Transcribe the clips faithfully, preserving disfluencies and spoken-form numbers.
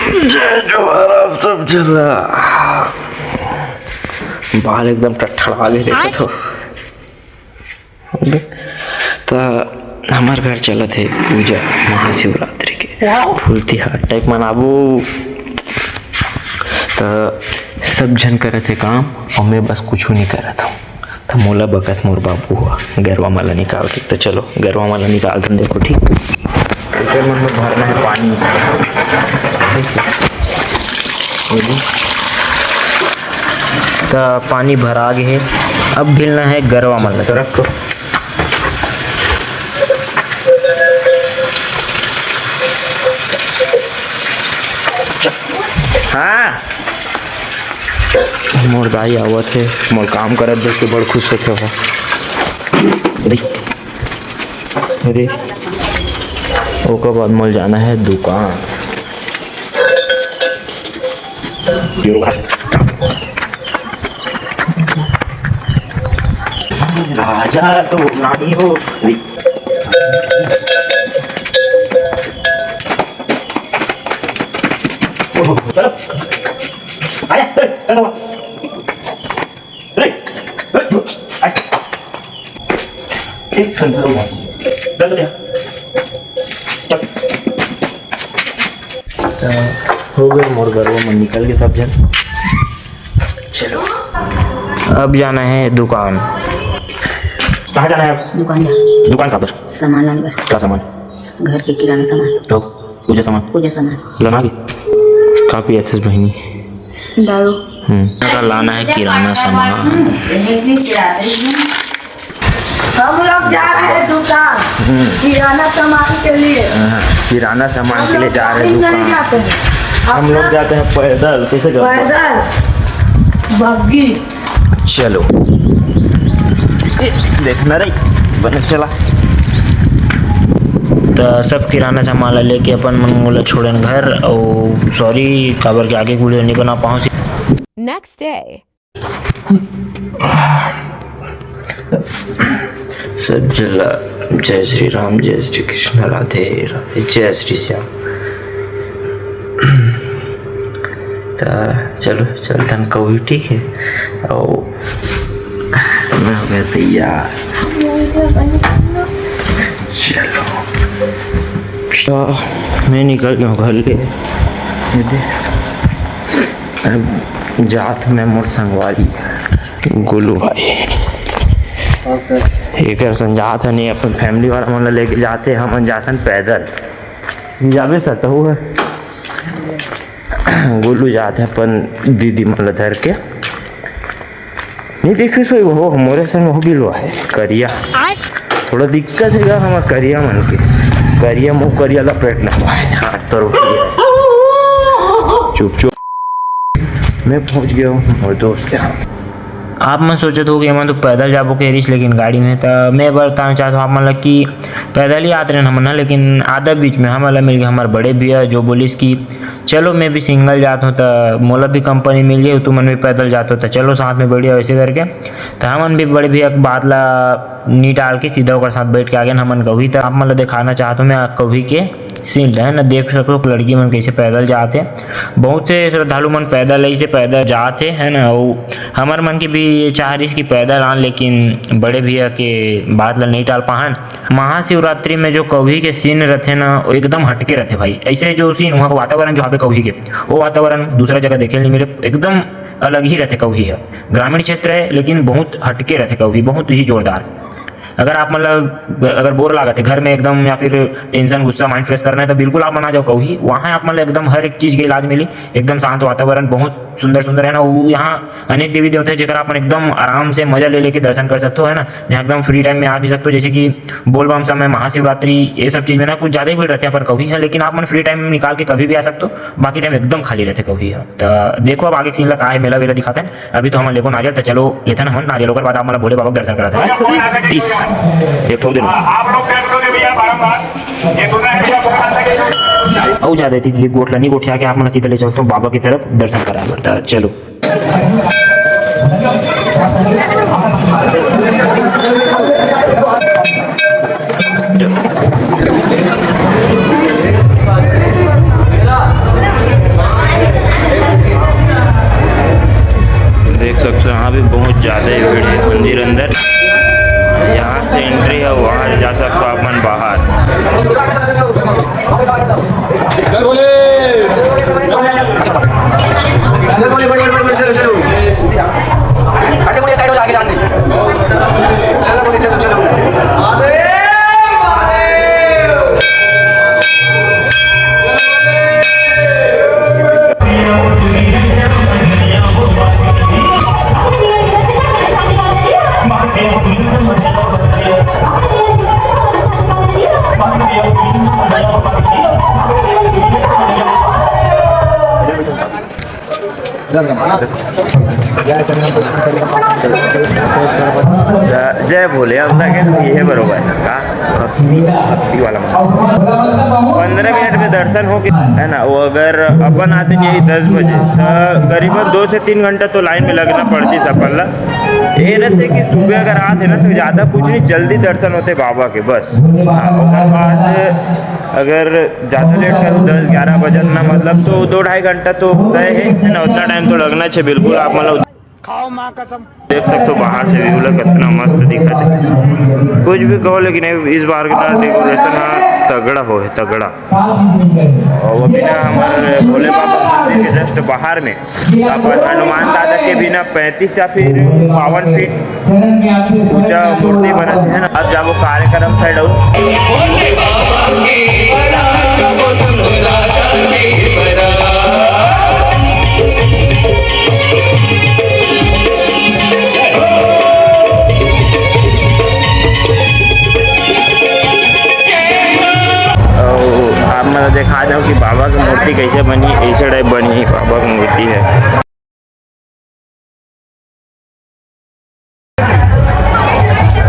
जय जोहार आप सब झन ला। बाल एकदम टट्ठड़वा ले देखत हो। त हमर घर चलत हे पूजा महाशिवरात्रि के। फूल तिहार टाइप मनाबो। त सब झन करत हे काम अउ मैं बस कुछु नइ करत हूँ। त मोला बकत मोर बाबू ह गरवा मन ला निकाल के। त चलो गरवा मन ला निकाल दन। देखो ठीक, एकर मन में भरना हे पानी। त पानी भरा गे हे, अब ढीलना हे गरवा मन ला। रख तो। हाँ। मोर दाई आवत हे, मोर काम करत देख के बड़ खुश होथे वो। अरे, अरे, ओकर बाद मोला जाना हे दुकान। राजा तो नानी हो। आया, ए, ए, बाबा। ए, ए, आय। एक ठंडा हो जाती है। चल, चल, चल। त हो गए मोर गरवा मन निकल के सब झन। चलो, अब जाना है दुकान। कहाँ जाना है? दुकान जा। दुकान कहाँ पर? सामान लाने बर। का सामान? घर के किराना सामान। तो पूजा सामान? पूजा सामान। लाना के? का पियत हस बहिनी? दारू। हम्म। का लाना है किराना सामान? हम लोग जा रहे हैं दुकान हम्म। किराना सामान के लिए। हाँ, किराना सामान हम के लिए लोग जा रहे हैं गाड़ी में नहीं दुकान। जाते हैं। हम लोग अपना जाते हैं पैदल। कैसे करते हैं? पैदल, बग्गी। चलो, ए, देखना रही, बने चला। त सब किराना सामान ला लेके अपन मन मोला छोड़न घर। अउ सॉरी, काबर के आगे के वीडियो नहीं बना पाऊँ। Next day. सब झन ला जय श्री राम, जय श्री कृष्ण, राधे राधे, जय श्री श्याम। त चलो, चलथन कभी, ठीक है? अउ मैं हो गया तैयार। चलो, तो मैं निकल गया हूँ घर ले। ये दे। अब जात मैं मोर संगवारी गोलू भाई। हाँ सर। एकर संग जात हन, अपन फैमिली वाला मन ला लेके जाते, हमन जाथन पैदल। जाबे सतहु है। गोलू जात है अपन दीदी मन ला धर के। नहीं देखिस होही वो, मोरे संग वो बिलवा है, करिया। आय। थोड़ा दिक्कत हे गा, हमर करिया मन के। करिया मुँह, करिया लपेट ना पाए। हाँ, तो रुक गया। चुप, चुप। मैं पहुँच गया हूँ मोर दोस्त के यहाँ। आप मन सोचत हो कि हमन तो पैदल जाबो कहे रिहिस, लेकिन गाड़ी में। त मैं बताना चाहत हूँ आप मन ला कि पैदल ही आत रहेन हमन ह, लेकिन आधा बीच में हमन ला मिल गया हमर बड़े भैया, जो बोलिस कि चलो, मैं भी सिंगल जात हूँ, त मोला भी कंपनी मिल जाही, तुमन भी पैदल जात हो, त चलो, साथ में बढ़िया, वैसे करके। त हमन भी बड़े भैया के बात ला नी टाल के सीधा ओकर साथ बैठ के आ गेन हमन कौही। त आप मन ला दिखाना चाहत हूँ मैं कौही के सीन ला, है ना, देख सकत हो, लड़की मन कैसे पैदल जात हे। बहुत से श्रद्धालु मन पैदल, ऐसे पैदल जात हे, है ना। अउ हमर मन के भी ये चाह रहिस कि पैदल आन, लेकिन बड़े भैया के बात ला नहीं टाल पाहन। महाशिवरात्रि में जो कौही के सीन रथे ना, वो एकदम हटके रथे भाई। ऐसे जो सीन, वहाँ का वातावरण जो हवे कौही के, वो वातावरण दूसरा जगह देखे नहीं मिले। एकदम अलग ही रथे कौही ह। ग्रामीण क्षेत्र है, लेकिन बहुत हटके रथे कौही, बहुत ही जोरदार। अगर आप मतलब, अगर बोर लागत है घर में एकदम, या फिर टेंशन, गुस्सा, माइंड फ्रेश करना है, तो बिल्कुल आप मन आ जाओ कौही। वहाँ आप मतलब एकदम हर एक चीज़ के इलाज मिली, एकदम शांत वातावरण, बहुत सुंदर सुंदर है ना। वो यहाँ अनेक देवी देवता है, जेकर आप मन एकदम आराम से मजा ले लेके दर्शन कर सकते हो, है ना। जहाँ एकदम फ्री टाइम में आ भी सकते हो, जैसे कि बोलबम समय, महाशिवरात्रि, ये सब चीज़ में ना कुछ ज़्यादा ही भीड़ रहती है पर कौही है, लेकिन आप मन फ्री टाइम निकाल के कभी भी आ सकते हो, बाकी टाइम एकदम खाली रहते कौही है। तो देखो अब आगे सीन ला का है, मेला वेला दिखाते हैं। अभी तो हमन लेबो नारियल, त चलो लेथन हमन नारियल, ओकर बाद आप मन ला भोले बाबा के दर्शन कराथन। तीस, एक ठो दे दो। अउ ज्यादा थी गोठ ला नी गोठिया के आप मन ला सीधा ले चलथों बाबा की तरफ दर्शन कराए बर। त चलो। बोले। चल बोले, बोले, बोले, बोले, चलो, चलो। हट, बोले, साइड हो जा, आगे जान दे। चलो, बोले, चलो, चलो। जय भोले। अब तक ये बरोबर है का? भक्ति, भक्ति वाला मंदिर। पंद्रह मिनट में दर्शन हो गए, है ना? वो अगर अपन आते नहीं दस बजे, तो करीबन दो से तीन घंटा तो लाइन में लगना पड़ती सफल ला। ये रहते कि सुबह अगर आते ना, तो ज़्यादा कुछ नहीं, जल्दी दर्शन होते बाबा के, बस। हाँ, ओकर बाद अगर ज़्यादा लेट करूँ, दस ग्यारह बजे ना, मतलब, तो दो ढाई घंटा तो तय है, है ना? उतना टाइम तो लगना चाहिए बिल्कुल। आप, मतलब, खाओ माँ कसम। देख सकते हो बाहर से व्यू ला कितना मस्त दिखत है। कुछ भी कहो, लेकिन इस बार का डेकोरेशन हाँ तगड़ा हो है, तगड़ा। और वो भी ना हमारे भोले बाबा मंदिर के जस्ट बाहर में अपन हनुमान दादा के भी ना पैंतीस या फिर बावन फीट ऊंचा मूर्ति बनत है ना। अब जाबो कार्यक्रम साइड आउट। अउ आप मन ल देखा देव कि बाबा के मूर्ति कइसे बनही, अइसे टाइप बनही बाबा के मूर्ति ह।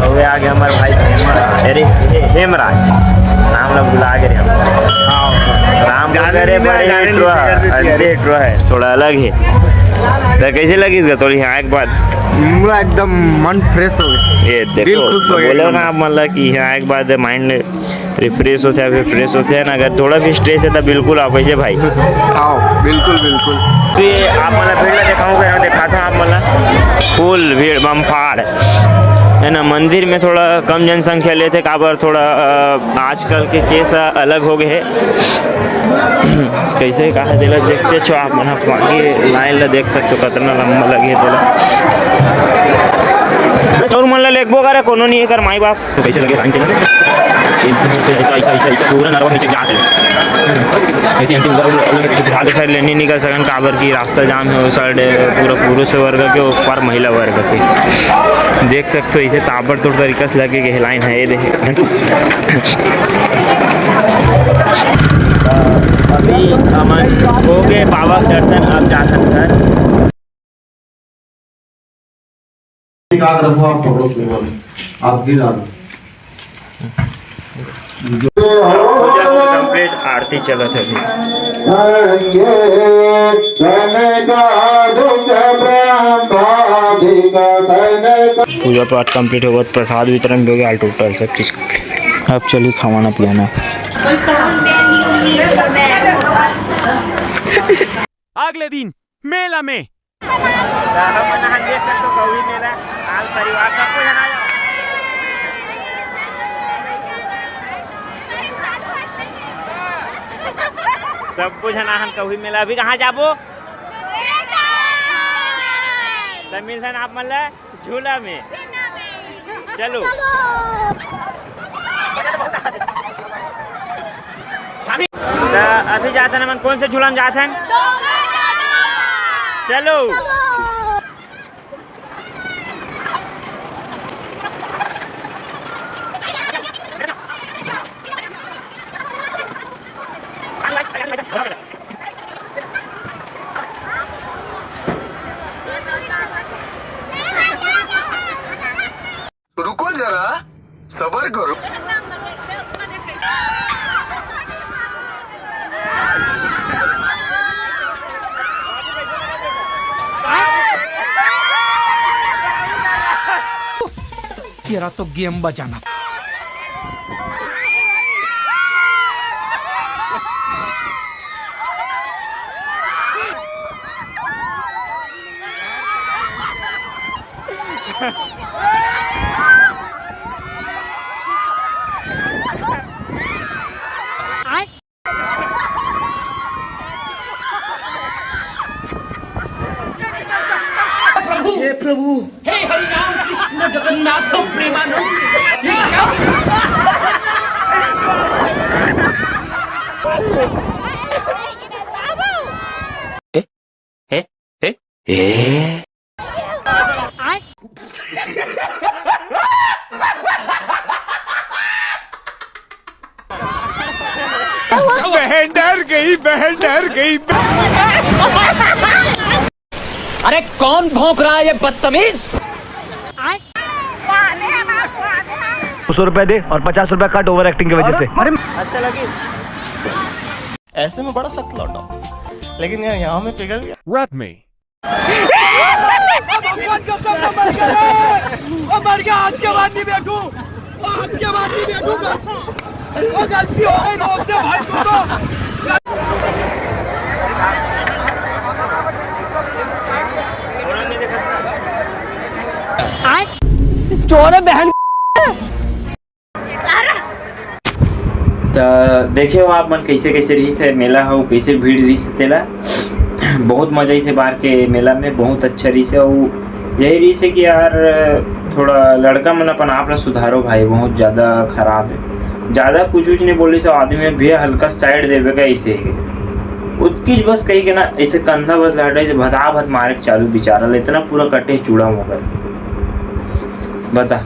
अउ ये आगे हमर भाई हेमराज, अरे हे-, हेमराज, नाम ल भुला गे रे हम। राम करे बड़े हिटवा, अंते हिटवा है, थोड़ा अलग है। त कइसे लगिस गा तोला यहाँ एक बार? पूरा एकदम मन फ्रेश हो गया। ये देखो, दिल खुश हो गया बोले एकदम। ना आप मन ला कि यहाँ एक बार माइंड रिफ्रेश होथे, फिर फ्रेश होथे ना। अगर थोड़ा भी स्ट्रेस है तो बिल्कुल आओ, कैसे भाई? आओ, बिल्कुल, बिल्कुल। तो ये आप मन ला भीड़ ला देखाऊं, मैं देखाता हूँ आप मन ला। फुल भीड़ बम्फार है ना। मंदिर में थोड़ा कम जनसंख्या लेथे, काबर थोड़ा, अ, आजकल के केस अलग हो गए हैं। कैसे कहा दिला देखते छो आप मन, आप आगे लाइन ला देख सकते हो, कितना लंबा लगे है तेला। चोर मन ला लेगबो करे, कोनो नहीं है कर माई बाप। तो कैसे लगे लाइन के लगे? ऐसा, ऐसा, ऐसा, ऐसा पूरा नरवा नीचे जात है। ऐसे अंतिम ऊपर, ऊपर, ऊपर, ऊपर, आगे साइड ले नहीं निकल सकन, काबर की रास्ता जाम है, उस साइड पूरा पुरुष वर्ग के, ऊपर महिला वर्ग के। देख सकते हो, इसे ताबड़तोड़ तरीका से लगे गए लाइन है, ये देख। अभी हमन हो गए बाबा के दर्शन, अब जाथन घर। याद रखो, आप पकड़ो केवल, आप गिर आ। पूजा complete, आरती चलत है अभी। पूजा पाठ complete हो गया, प्रसाद वितरण भी हो गया, टोटल सब चीज। अब चली खावाना पियाना। अगले दिन मेला में। त हमन ह देख सकथो कौही मेला, आल परिवार सब कोई झन आयो। सब कोई झन आहन कौही मेला। अभी कहाँ जाबो? त मिलथन आप मन ला झूला में। चलो। अभी, त अभी जाथन हमन, कौन से झूला में जाथन? चलो। रुको जरा, सबर करो। तेरा तो गेम बजाना। प्रभु। हे हरि राम कृष्ण जगन्नाथ प्रेमानंद। बहन डर गई, बहन डर गई। अरे कौन भौंक रहा है ये बदतमीज? सौ रुपए दे और पचास रुपए कट ओवर एक्टिंग की वजह से। अरे ऐसे में बड़ा सख्त लौंडा हूँ, लेकिन यार यहाँ में पिघल गया। रैप में। मर गया, आज के बाद नहीं बैठू, आज के बाद नहीं बैठूंगा। वो गलती हो गई, रोक दे भाई तू तो। चोर बहन। त देखे हो आप मन, कैसे कैसे रहिस हे मेला, हो कैसे भीड़ रहिस हे तेला। बहुत मजा आइस हे बार के मेला में, बहुत अच्छा रहिस हे। अउ यही रहिस हे कि यार, थोड़ा लड़का मन अपन आप ला सुधारो भाई, बहुत ज्यादा खराब हे। ज्यादा कुछ कुछ नहीं बोलिस हे आदमी, भैया हल्का साइड देवे का ऐसे ही। उतकीच बस कही के ना, ऐसे कंधा बस लहटाई से भदा भद मारे के चालू, बेचारा ले इतना पूरा कटे चूड़ा मोकर। बता,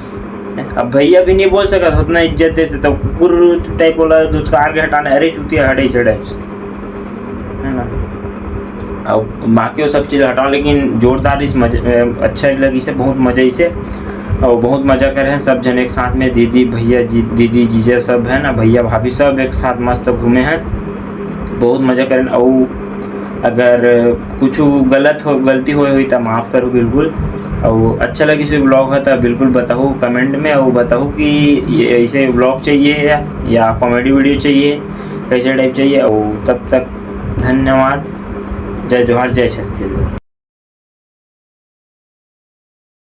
अब भैया भी नहीं बोल सकत, उतना इज्जत देते तो कुकुर टाइप वाला धुतकार के हटाना, अरे चूतिया हटे इसे टाइप से, है ना। अब बाकी वो सब चीज़ हटाओ, लेकिन जोरदार इस मज-, अ, अच्छा लगिस हे, बहुत मजा इसे, और बहुत मजा करे हैं सब जन एक साथ में, दीदी भैया जी, दीदी जीजा सब है ना, भैया भाभी सब एक साथ मस्त घूमे हैं, बहुत मजा करें। और अगर कुछ गलत हो, गलती होए हुई तो माफ़ करो बिल्कुल। और अच्छा लगिस हे vlog है तो बिल्कुल बताओ comment में, और बताओ कि ये ऐसे vlog चाहिए या, या comedy video चाहिए, कैसे type चाहिए। और तब तक धन्यवाद, जय जोहार, जय छत्तीसगढ़।